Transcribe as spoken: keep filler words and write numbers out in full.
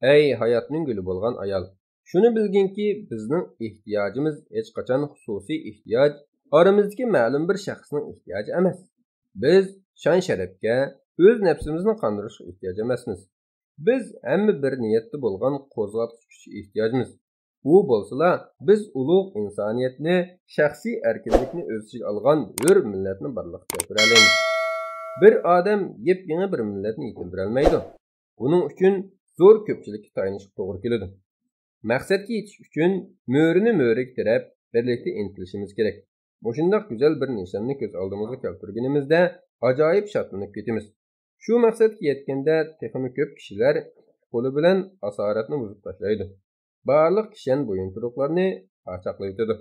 ئەي ھاياتنىڭ گۈلى بولغان ئايال! شۇنى بىلگىنكى، بىزنىڭ ئېھتىياجىمىز ھېچقاچان خۇسۇسىي ئېھتىياج، ئارىمىزدىكى مەلۇم بىر شەخسنىڭ ئېھتىياجى ئەمەس. بىز شان-شەرەپكە، ئۆز نەپسىمىزنى قاندۇرۇشقا ئېھتىياج ئەمەسمىز. بىز ھەممە بىر نىيەتتە بولغان قوزغاتقۇچ كۈچكە ئېھتىياجمىز. ئۇ بولسىلا، بىز ئۇلۇغ ئىنسانىيەتنى، شەخسىي ئەركىنلىكنى ئۆز ئىچىگە ئالغان ھۆر مىللەتنى بارلىققا كەلتۈرەلەيمىز. بىر ئادەم يېپيېڭى بىر مىللەتنى يېتىلدۈرەلمەيدۇ. بۇنىڭ ئۈچۈن زور كۆپچىلىككە تايىنىشقا توغرا كېلىدۇ. مەقسەتكە يېتىش ئۈچۈن مۆرىنى مۆرىگە تىرەپ، بىرلىكتە ئىنتىلىشىمىز كېرەك. مۇشۇنداق گۈزەل بىر نىشاننى كۆز ئالدىمىزغا كەلتۈرگىنىمىزدە، ئاجايىپ شادلىنىپ كېتىمىز. شۇ مەقسەتكە يەتكەندە، تېخىمۇ كۆپ كىشىلەر ئىككى قولى بىلەن ئاسارەتنى بۇزۇپ تاشلايدۇ. بارلىق كىشەن بويۇنتۇرۇقلارنى پاچاقلاۋېتىدۇ.